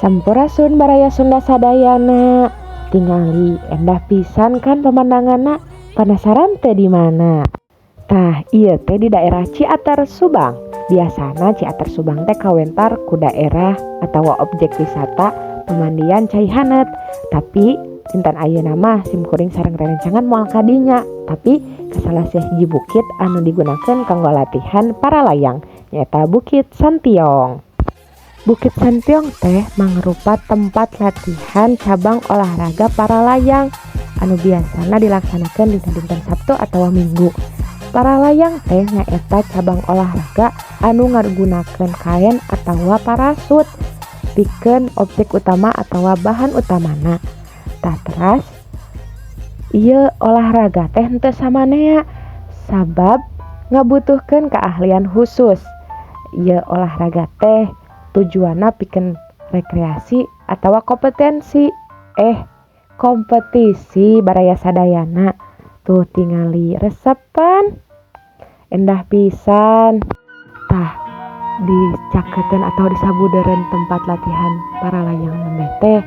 Sampurasun, Baraya Sunda sadayana. Tingali, endah pisan kan pemandanganna? Penasaran teh di mana? Tah, ieu teh di daerah Ciater, Subang. Biasana Ciater Subang teh kawentar ku daerah atau objek wisata pemandian cai haneut. Tapi dinten ayeuna mah sim kuring sareng rerencangan moal ka dinya, tapi ka salah sahiji bukit anu digunakeun kanggo latihan paralayang, nyaeta Bukit Santiong. Bukit Santiong teh mangrupa tempat latihan cabang olahraga paralayang anu biasana dilaksanakeun dina dinten Sabtu atawa Minggu. Paralayang teh nyaeta cabang olahraga anu ngagunakeun kaen atawa parasut pikeun objek utama atawa bahan utamana. Tah, teras ieu olahraga teh henteu samanea, sabab ngabutuhkeun keahlian khusus. Ieu olahraga teh tujuanna pikeun rekreasi atawa kompetensi, eh, kompetisi, Baraya sadayana. Tuh, tingali, resep pan? Endah pisan. Tah, di caketeun atau di sabudeureun tempat latihan paralayang nembe teh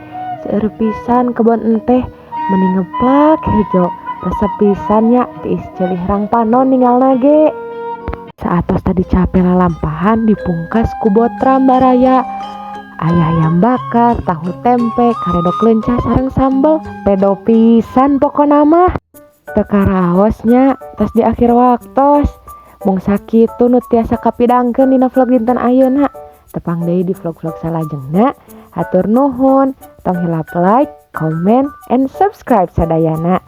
seueur pisan kebon enteh, meni ngeplak hejo. Resep pisan nya, tiis ceulih rangpanon ningalna ge. Saatos tadi cape lalampahan, dipungkas ku botram, Baraya. Aya ayam bakar, tahu tempe, karedok leunca sareng sambel, pedo pisan pokona mah. Teu karaos nya, tos di akhir waktos. Mung sakitu nu tiasa kapidangkeun dina vlog dinten ayeuna. Tepang deui di vlog-vlog salajengna. Hatur nuhun, tong hilap like, comment, and subscribe sadayana.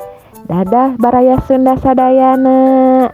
Dadah, Baraya Sunda sadayana.